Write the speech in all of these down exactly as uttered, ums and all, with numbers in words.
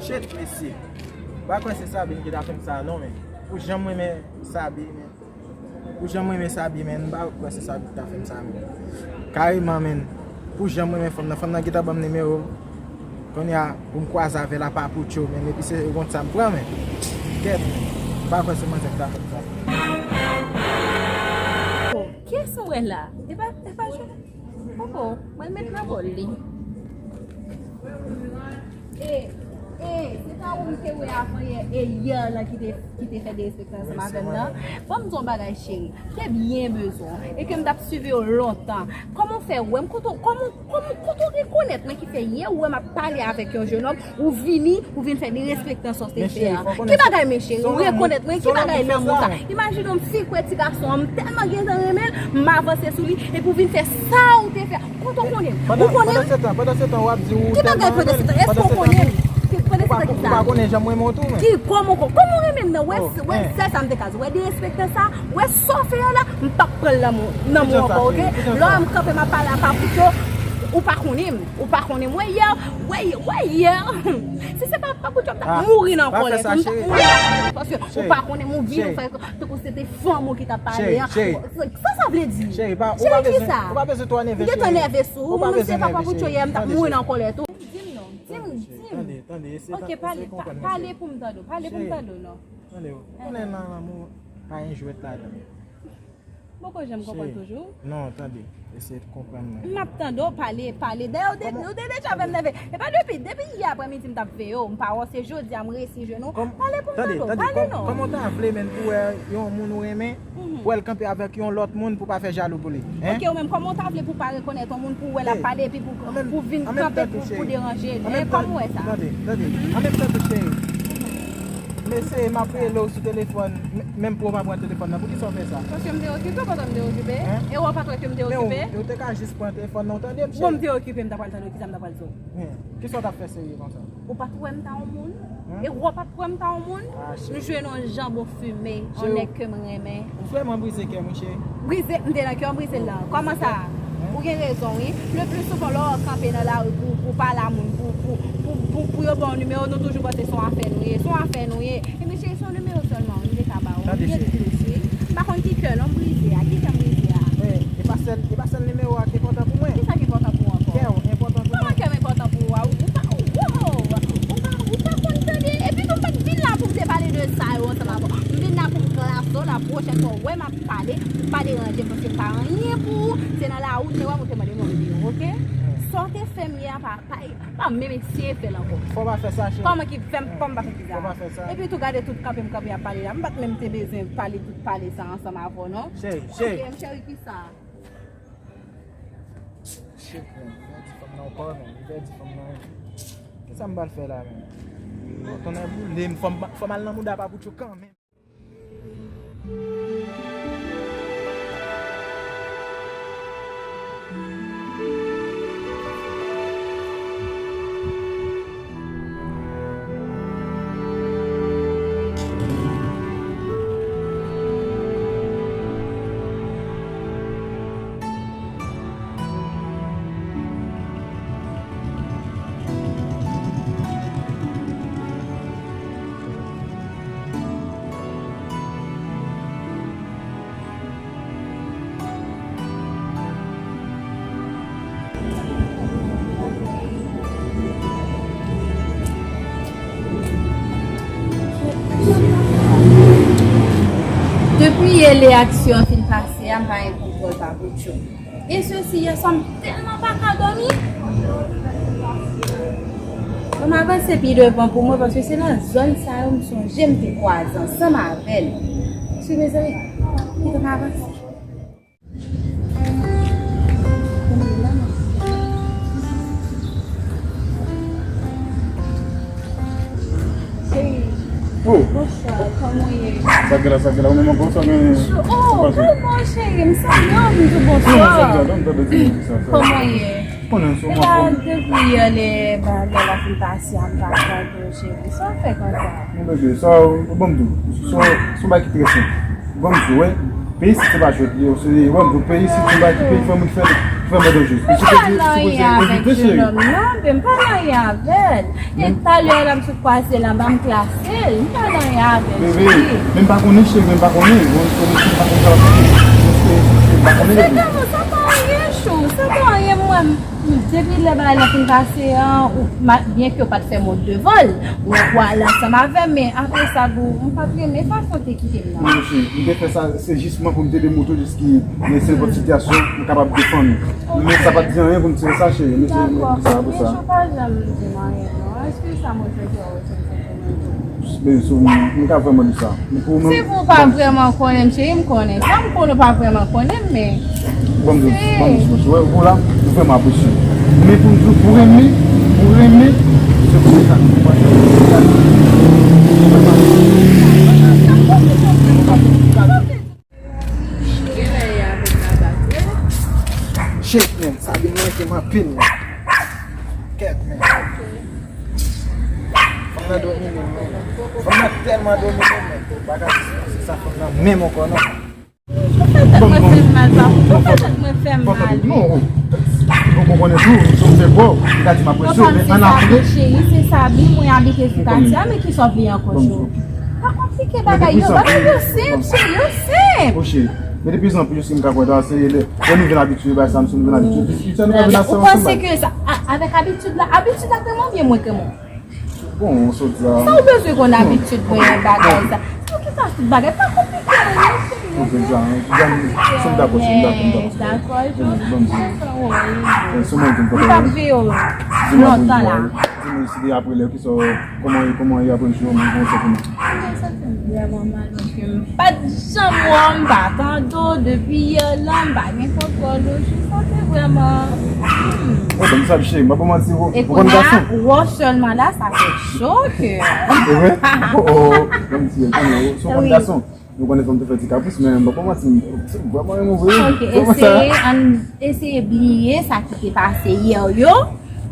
Shit, mesye. M pa kwè se Sabine ki ta fè m sa non, men. Pou jan m renmen Sabi, men. Pou jan m renmen Sabi, men, m pa kwè se Sabi ki ta fè m sa, men. Kareman, men. Pou jan m renmen fanm nan, fanm nan gentan ban m nimewo. Kounye a, pou m kwaze avè l a Papoucho, men, epi se kont sa m pran, men. Kèt, men. M pa kwè se manzè ki ta fè m sa. Kiyès ou wè la? E pa, e pa jwe. Poko, mwen met nan bòl li. E, e, se pa ou m te wè avan yè, e yè lan ki te, ki te fè derespektan ansanm avè m nan. Ban m di w yon bagay, cheri. M te byen bezwen w. E ke m t ap swiv yo lontan. Kòman w fè wè m? Kote w, kòman, kòman, kote w rekonèt mwen ki fè yè ou wè m ap pale avèk yon jennonm, ou vini, ou vin fè derespektan sa w te fè a? Ki bagay, men cheri? Ou rekonèt mwen? Ki bagay lanmou sa? Imajine w, m fin kwè ti gason an, m tèlman gentan renmen l, m avanse sou li, epi w vin fè sa ou te fè. Kote w konnen m? Ou konnen m? Pandan se tan, pandan se tan, w ap di ou tèlman renmen l. Ki bagay pandan se tan? Èske w konnen m? Ki pandan se tan ki sa? Ou pa konnen jan m renmen w tou, men. Ki, kòman w kon-, kòman w renmen m nan? Wè, wè sèl sa m te ka di. Wè derespektan sa, wè sa w fè a la, m p ap pran l nan men w, nan men w ankò, oke? Lè w wè m kanpe, m ap pale a Papoucho, ou pa konnen m. Ou pa konnen m. Wè yè, wè, wè yè. Si se pa Papoucho, m t ap mouri nan kòlè tou. M t ap mouri nan kòlè tou. Paske ou pa konnen m, ou vin, ou fè tankou se te fanm ou ki t ap pale a. Sa, sa vle di? Cheri, pa, ou pa bezwen, ou pa bezwen twò nève, cheri. M gentan nève sou ou, menm si se pa Papoucho yè, m t ap mouri nan kòlè tou. Di m non, di m, di m. Tande, tande, eseye, eseye konprann mwen, cheri. Pale pou m tande w, pale pou m tande w non. Tande, ou konnen nan lanmou, pa gen jwèt ladan. M poko janm konprann toujou. Non, tande, eseye konprann mwen. M ap tande w pale, pale. Dayè, ou te, ou te deja fè m nève. E pa depi, depi yè aprèmidi m t ap veye w, m pa wè w, se jodi a m resi jwenn ou. Pale pou m tande w, pale non. Kòman w ta vle menm pou wè yon moun ou renmen, pou wè l kanpe avèk yon lòt moun pou pa fè jalou pou li? Oke, ou menm, kòman w ta vle pou pa rekonèt yon moun pou wè l ap pale epi pou, pou vin kanpe pou, pou deranje l? Kòman w wè sa? Tande, tande. An menm tan tou, cheri. Mesye, m ap rele w sou telefòn, men, menm pou w pa pran telefòn nan. Poukisa w fè sa? Paske m te okipe, pandan m te okipe. E w pa t wè ke m te okipe? Men ou, ou te ka jis pran telefòn nan, ou tande m, cheri? Bon, m te okipe, m ta pral tande w, kisa m ta pral di w? Kisa w t ap fè serye konsa? Ou pa t wè m ta yon moun? E w pa t wè m ta yon moun? M jwenn yon janbon fime, yon nèg ke m renmen. Ou vrèman brize kè m, wi, cheri. Brize, m te nan kè w, m brize l lan. Kòman sa? Ou gen rezon, wi. Le pli souvan, lè w kanpe nan lari pou, pou pale a moun, pou, pou, pou, pou, pou yo ba w nimewo, nou toujou panse se yon afè nou ye. Se yon afè nou ye. Epi, cheri, se yon nimewo sèlman, wi, m te ka ba w. Tande, cheri. M pa konn ki kè non m brize a. Ki kè m brize a? Men, e pa sèl, e pa sèl nimewo a ki enpòtan pou mwen. Kisa ki enpòtan pou w ankò? Kè w enpòtan pou mwen. Kòman kè m enpòtan pou ou a? Ou pa, ou, ou pa, ou pa konn tande. Epi tou, m pa t vin la pou m te pale de sa yo ansanm avè w. M vin la pou m klase w la pwochèn fwa w wè m ap pale, pa deranje m paske m pa anyen pou ou. Se nan lari w te wè m, ou te mande m yon videyo, oke? Sa w te fè m yè a pa, pa, pa menm eseye fè l ankò. Fò w pa fè sa, cheri. Kòman ki fè m, kòman m pa fè ki sa? Fò w pa fè sa. Epi tou, gade tout kanpe m kanpe ap pale la. M pa t menm te bezwen pale tout pale sa ansanm avè w, non. Cheri, cheri. Oke, m cheri, kisa? Shit, man. Li pèdi fanm nan ankò, man. Li pèdi fanm nan. Kisa m pral fè la, man? Bon, tonnè boule m. Fò m, fò m al nan mouda Papoucho kanmenm. Depi yè lè aksyon an fin pase a, m pa gen kontwòl Papoucho. E sesi, yè swa m tèlman pa ka dòmi. Bon, m avanse pi devan pou mwen, paske se nan zòn sa yo m sonje m te kwaze ansanm avè l. Paske, mezanmi, kite m avanse. Cheri, oh, bonswa, kòman w ye? Sa k gen la, sa k gen la, ou menm ankò, sa gen, oh, sa pase? Kòman, cheri? M salye w, m di w bonswa. Sa k gen la, m tande di m sa, sa. Kòman w ye? Konnen sou mwen. Depi yè lè bagay la fin pase a, m pa tande w, cheri. Sa w fè konsa? Mon bebe, sa, bon, m di w, se yon bagay ki trè senp. Bon, m di w, wi. Peyi isit se pa jwèt li ye, se wè m di w, peyi isit se yon bagay ki peyi fè moun fè, fè mòde jou. M pa nan anyen avèk jenòm nan, men m pa nan anyen avè l. E talè a m sot kwaze la, m klase l, m pa nan anyen avè l. Bebe, men m pa konnen cheri, men m pa konnen. Bon, konnen si m pa konn sa w ap di. Paske m pa konnen bebe. Se pa anyen chou, se pa anyen mwen. Depi lè bagay la fin pase an, ou, ma, byen ke w pa t fè mòd devan l, ou, ou al ansanm avè m, men apre sa, boo, m pa t renmen fason w te kite m nan. Non, cheri, m te fè sa, se jisman pou m te demoutre w jis ki, men se yon sitiyasyon, m kapab defann ou. Men sa pa t di anyen pou m tire sa, cheri, men se, men sa, pou sa. Dakò, men chou pa janm di m anyen, non. Èske sa mwen fè ki wè w se m fè pou mwen tou? Men, sou, m ka vrèman di sa. Se pou w pa vrèman konnen m, cheri, m konnen sa. M konnen w pa vrèman konnen m, men. Ban m di w, ban m di w, wè, ou la, ou vrèman apresye. Men pou m di w, pou renmen, pou renmen, se pou sa. Shit, man, sa vin manke m anpil, man. Kèt, man. Fanm nan domine m, man. Fanm nan tèlman domine m, man. Bagay, se sa fanm nan menm ankò, non. Ou fè tèt mwen fè m mal, pa. Ou fè tèt mwen fè m mal. Non, ou konnen tou, se yon fè bò, li ka di m apresye w, men ann apre. Cheri, se Sabi, mwen abite sou katye a, men kisa w vle ankò, cheri? Pa konplike bagay yo, bagay yo senp, cheri, yo senp. Oke, men de plis an plis, m ka kwè, se lè, lè nou vin abitye bay sa, nou vin abitye, plis plis nou ka vin ansanm. Ou panse ke sa, a, avèk abitid la, abitid la kreman oubyen mwen kreman? Bon, ou sot la. Sa ou bezwen konn abitid mwen bagay sa? Sa ou ki sa tout bagay? Pa konplike anyen, cheri. Ou bezwen sa, hein? Sou m dakò, sou m dakò, m dakò. Dakò, wi. Sou mwen ki m konn. M t ap veye w lontan la. Di mwen si de apre lè ki sa, kòman, kòman y ap jwe yon moun konsa pou nou? Mwen santi m vrèman mal paske m pa t janm wè w, m pa tande w depi yè la, m pa gen kontwòl ou, jis santi vrèman. Hmm. Bon, sa cheri, m pa pou manti, ou konn gason. E kounye a, wè w sèlman la, sa fè cho kè. E vre? Oh, oh, oh. Bon, si ou konn gason, nou konnen fanm te fè ti kapris, men m pa pou manti, m vrèman renmen w vre. Ok, eseye, ann eseye bliye sa ki te pase yè yo.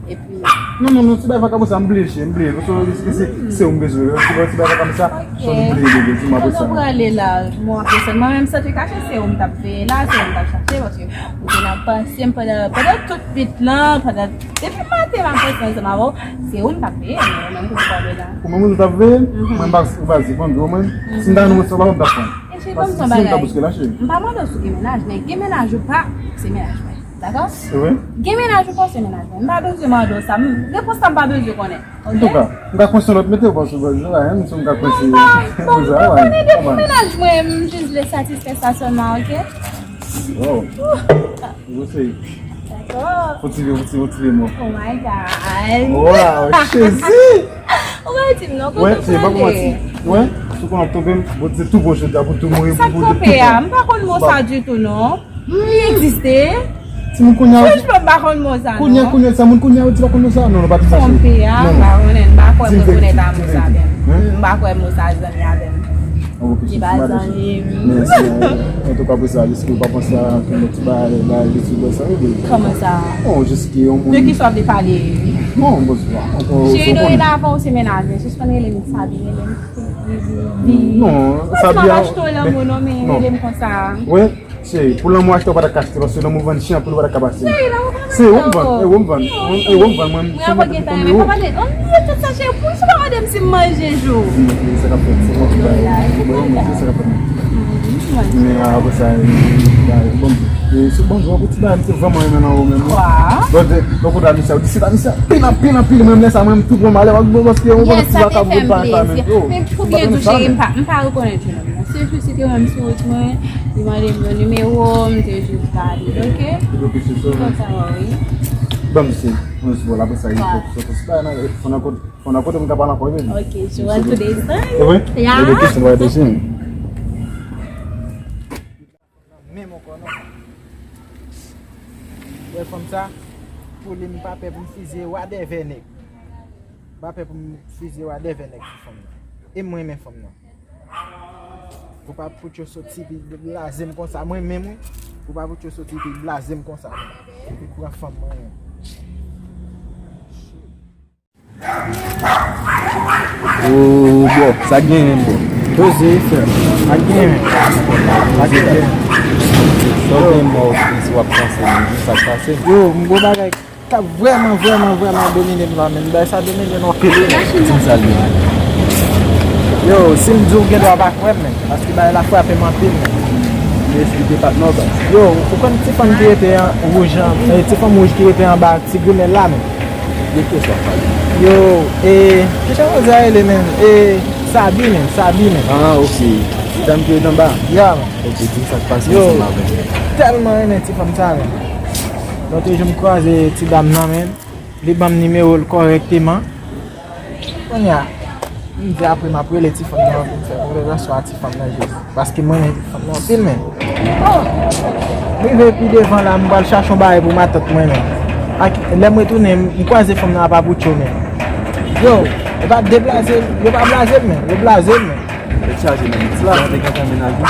Epi. Non, non, non, ti bagay vakabon sa, m bliye, cheri, m bliye. Paske se, se, se ou m bezwen. Ti bagay, ti bagay vakabon sa, fò nou bliye, bebe, di m apre sa. Kote w prale la, mwen ap desann. Mwen menm, santi kache, se ou m t ap veye la, se ou m t ap chache, paske ou te nan panse m pandan, pandan tout nwit lan, pandan, depi maten m ap panse ansanm avè w, se ou m t ap veye, mwen menm kote w prale la. Ou menm ou t ap veye? Mwen m pa, ou pa di, bon, di w mwen, si m ta nan mwen, sa w pa t ap pran. E cheri, ban m di w yon bagay. M pa mande w si w gen mennaj, men gen mennaj ou pa, se mennaj mwen. Dakò? Se vre? Gen mennaj ou pa se mennaj mwen. M pa bezwen mande w sa. M, repons sa m pa bezwen konnen. Ok? Antouka, m ka kwense lòt mete w, paske bon, jodi a, menm si m ka kwense. Non, m pa, bon, m pa konnen depi mennaj mwen, m jis vle satisfè sa sèlman, ok? Wow. Ou seri. Dakò. Fò tire, fò tire, fò tire mò. Oh my God. Wow, Jezi! Ou pa di m non, kote w prale? Wè, si w konnen ap tonbe, m, Bondye tou bon jodi a pou tou mouri, pou tou. Sa k tonbe a? M pa konn mo sa ditou non. Li egziste? Timoun kounye a. Franchman, m pa konn mo sa non. Kounye a, kounye a, sa moun kounye a yo di pa konn mo sa. Non, non, pa di sa, cheri. Tonbe a, m pa konnen, m pa kwè m rekonèt a mo sa menm. M pa kwè mo sa zanmi avè m. Li pa zanmi m. Mèsi. Antouka, pou sa, jiske ou pa panse a yon lòt ti bagay, bagay, li ti bò sa, wi. Kòman sa? Bon, jiske yon moun. De kisa w ap pale? Non, bon, se pa. Cheri, doredavan ou se mennaj mwen, sispann rele m Sabi, rele m. Non, Sabi a, m pa achte w lanmou non, men rele m konsa. Wi, cheri, pou lanmou achte w pa ta ka achte, paske lanmou vann chen anpil ou pa ta ka pase. Cheri, lanmou pa vann chen. Se ou m vann, e ou m vann, e ou m vann, mwen, mwen se mwen ki konn yo. Mwen gentan renmen, papa de, on bliye tout sa, cheri, pou sa pa mande m si m manje jou. Sa k ap fèt, se yon ti bagay. Bon, mwen di sa k ap fèt. Men apre sa, bon, e se bon, bon, ti bagay, m te vrèman renmen nan ou menm. Bon, de, bon, kote Amicia, ou di se Amicia, pil anpil, anpil, mwen, lè sa, mwen, m tou pran malè, paske yon bon ti vakabon pa sa menm. Men pou byen di w, cheri, m pa, m pa rekonèt jenòm nan. Se jis li te wè m sou wout mwen, li mande m yon nimewo, m te jis ba li, ok? Ok, se sa. Kontan wè w, wi. Ban m se, mwen se bon, apre sa, il faut que ce soit, fò nan kote, fò nan kote m ka pale ankò, wi. Ok, je vois tous les signes. E vre? Ya. E de kesyon, pa de kesyon. Menm ankò non. Wè fanm sa, pou li m pa pè pou m fizye wadèvè nèg. M pa pè pou m fizye wadèvè nèg pou fanm nan. E mwen renmen fanm nan. Pou pa poutyo soti epi blaze m konsa, mwen menm wi. Pou pa poutyo soti epi blaze m konsa non. Epi pran fanm mwen non. Oh, bò, sa genyen, bò. Poze, frè. Pa gen, men. Pa gen. Sa w gen mò osi, si w ap panse, men di sa k pase. Yo, m gon bagay k ap vrèman, vrèman, vrèman domine m la, men bagay sa domine m anpil, wi, men. Di m sa l ye. Yo, si m di w, w gen dwa pa kwè m, men. Paske bagay la frape m anpil, men. Li esplike patnè w, baz. Yo, ou konn ti fanm ki rete an wouj an, eh, ti fanm wouj ki rete anba ti grimèl la, men. De kiyès w ap pale? Yo, e, kijan Rosa rele, men? E, Sabi, men, Sabi, men. Ah, ok. Ti dam ki rete anba? Ya, men. Ok, di m sa k pase ansanm avè l. Yo, tèlman renmen ti fanm sa, men. Lòt jou m kwaze ti dam nan, men. Li ban m nimewo l kòrèkteman. Kounye a, m di apre m ap rele ti fanm nan pou m fè konversasyon a ti fanm nan jis. Paske m renmen ti fanm nan anpil, men. Oh! M rive pi devan la, m pral chache yon bagay pou matant mwen, men. Ak, lè m retounen, m, m kwaze fanm nan ap aboucho, men. Yo, yo pa deblaze, yo pa blaze m, men. Yo blaze m, men. Tèt chaje, men. Ti la, te gentan mennaj ou?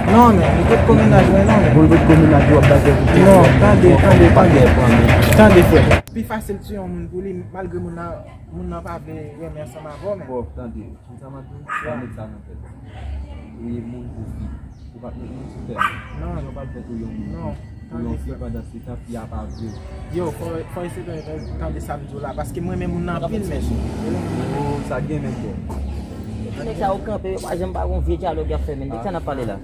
Non, men. Li potko mennaj mwen, non, men. Bon, li potko mennaj ou, w ap blaze pou ti. Non, tande, tande, tande. Tande, frè. Pi fasil tiye yon moun pou li, malgre moun nan, moun nan pa vle renmen ansanm avè w, men. Bon, tande. Konsa m ap di w, pa met sa nan tèt ou. Ou ye moun pou fi. Ou pa t met moun sou tè. Non. Jan w pa t fè tou yon moun. Non. Pou yon fi pandan se tan fi a pa vle. Yo, fò, fò eseye tande sa m di w la, paske m renmen moun nan anpil, men. Oh, sa gen menm bò. Tout nèg sa yo kanpe, yo pa janm pa gon vye dyalòg y ap fè, men. De sa n ap pale la?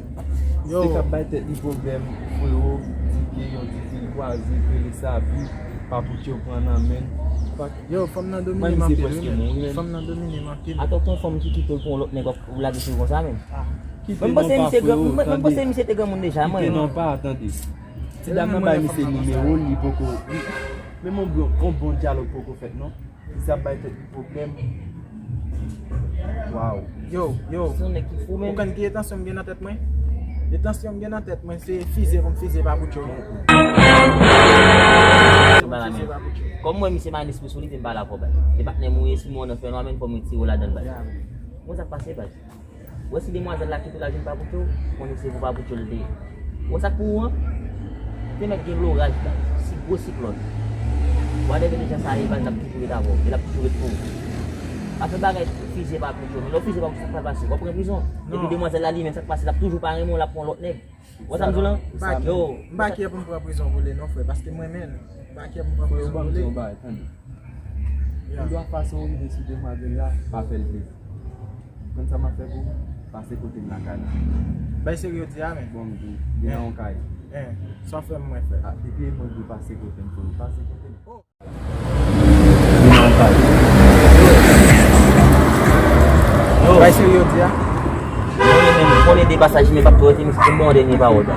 Yo. Se k ap bay tèt li pwoblèm, frewo, di ke yon ti fi l kwaze, ke li sa, pi, pa pou tchè w pran nan men. Yo, fanm nan domine m anpil, wi, men. Fanm nan domine m anpil. Atò, kon fanm ki kite l pou yon lòt nèg, w ap, ou lage sou konsa, men. Ah. Kite non pa, freo, tande. Mwen panse misye te granmoun deja, mwen. Kite non pa, tande. Ti dam nan bay misye nimewo l, li poko, li, menm yon bon, yon bon dyalòg poko fèt, non. Misye ap bay tèt li pwoblèm. Waw. Yo, yo. Se yon nèg ki fou, men. Ou konn ki etansyon m gen nan tèt mwen? Etansyon m gen nan tèt mwen, se fize pou m fize pa pou tchè w. Kòm mwen, misye pa nan espri sou li, te m pa lakò, baz. E patnè m ou ye, si mwen nan fè nwa, men fò m retire w ladan l, baz. Mwen sa k pase, baz. Ou wè si demwazèl la kite w la vin pa pou tchè w, konnen se pou pa pou tchè w l te ye. Ou wè sa k pou ou an? Te mèt gen loraj, baz. Si gwo siklòn. Whatever de jan sa ye, baz, l ap toujou ret avè w. E l ap toujou ret pou ou. Pa fè bagay fize pa pou tchè w. Men lè w fize pa pou tchè w, sa k pral pase? W ap pran prizon. Epi demwazèl la li menm, sa k pase? L ap toujou pa renmen w, l ap pran lòt nèg. Ou wè sa m di w lan? M pa kè, yo, m pa kè pou m pran prizon pou li non, frè, paske m renmen l. M pa kè pou m pran prizon pou li. Frè, ban m di yon bagay, tande. Ou dwa fason w rive sou demwazèl la, pa fè l plezi. Konn sa m ap fè pou ou? Pase kote m lakay la. Bay serye w di a, men. Bon, m di w, vin nan yon kay. Eh, sa w fè m mwen, frè? Ah, depi mwen di w pase kote m, pase kote m. Bay serye w di a. Konnen menm, konnen de pasaj, men p ap tou rete, men se pou m ba w dènye pawòl la.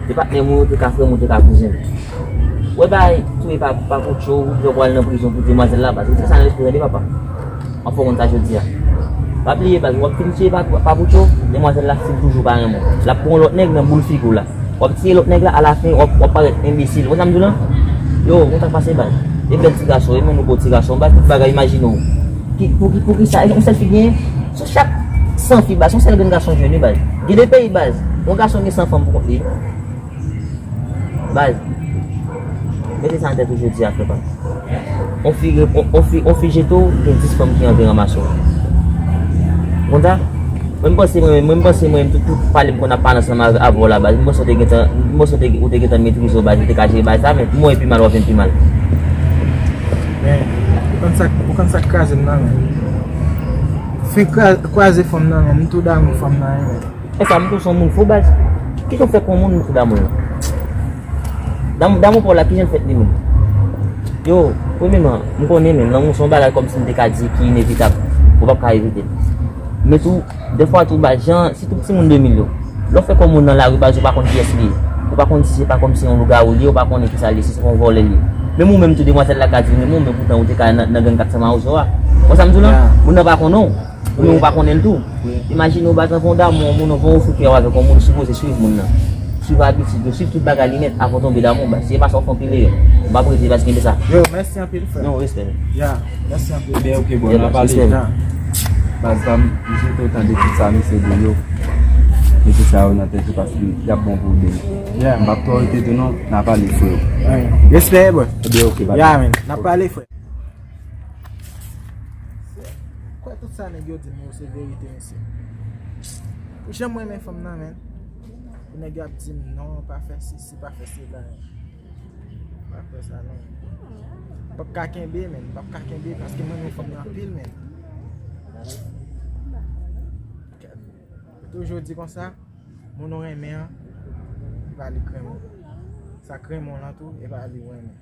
Se patnè m ou te ka frè m ou te ka kouzen m. Wè bay, touye pa, pa pou tchè w, lè w pral nan prizon pou demwazèl la, paske se sa nan lespri tande papa. Anfè w konn sa jodi a. Pa bliye baz, w ap fin tiye pa, pa pou tchè w, demwazèl la fin toujou pa renmen w. L ap pran yon lòt nèg nan boul figi w la. W ap tiye lòt nèg la, alafen w ap, w ap parèt enbesil. Ou konn sa m di w lan? Yo, konn sa k pase baz. E bèl ti gason, e moun ou gwo ti gason, baz tout bagay imajine w. Ki, pou ki, pou ki sa, yon sèl fi genyen, sou chak san fi baz, yon sèl grenn gason jwenn wi baz. Gen de peyi baz, yon gason gen san fanm pou kont li. Baz, mete sa nan tèt ou jodi a, frè pa m. On fi, on, on fi, on fi jete w, gen dis fanm ki anvi ranmase w. Konn sa? Mwen, m panse mwen menm, mwen, m panse mwen menm, tout, tout pale m konn ap pale ansanm avè, avè w la, baz. M panse w te gentan, m panse w te, ou te gentan metrize w, baz, ou te ka jere bagay sa, men pou mwen, e pi mal, w ap vin pi mal. Men, ou konn sa, ou konn sa k kraze m nan, men. Fin kra-, kwaze fanm nan, men, m tou damou fanm nan, men. E sa, m tou se yon moun fou, baz. Kijan w fè kon moun, m tou damou l? Damou, damou pa w la, kijan l fèt li menm? Yo, premyèman, m konnen menm, lanmou se yon bagay kòmsi m te ka di ki inevitab. Ou p ap ka evite l. Men tou, dèfwa tou, baz, jan, sitou timoun de mil yo. Lè w fè kon moun nan lari, baz, ou pa konn kiyès li ye. Ou pa konn si se pa kòmsi yon lougawou li ye, ou pa konnen kisa li ye, si se pa yon vòlè li ye. Menm ou menm tou, demwazèl la ka di l renmen w, men poutan ou te ka nan, nan gang kat san mawozo a. Ou konn sa m di w lan? Moun nan pa konnen w. Ou menm ou pa konnen l tou. Imajine w baz anvan w damou yon moun, anvan w ofri kè w avèk yon moun, ou sipoze swiv moun nan. Swiv abitid yo, swiv tout bagay li nèt avan w tonbe damou baz. Si se pa sa w fè yon pil erè. M p ap rete baz kenbe sa. Yo, mèsi anpil, frè. Non, respè. Ya, mèsi anpil. Ebyen, ok, bro, n a pale. Baz pa m, m swete w tande tout sa misye di yo. Mete sa yo nan tèt ou paske y ap bon pou ou demen. M p ap twò rete tou non, n a pale, frè. Respè, bro. Ebyen, ok, baz. Ya, men, n a pale, frè. Kwè tout Sa nèg yo di m yo se verite, mesye. Pou jan m renmen fanm nan, men. Pou nèg yo ap di m non, pa fè sesi, pa fè sela. Pa fè sa non. M p ap ka kenbe, men. M p ap ka kenbe paske m renmen fanm nan anpil, men. Yo toujou di konsa, moun ou renmen an, e pa li k renmen w. Sa k renmen w lan tou, e pa li w renmen.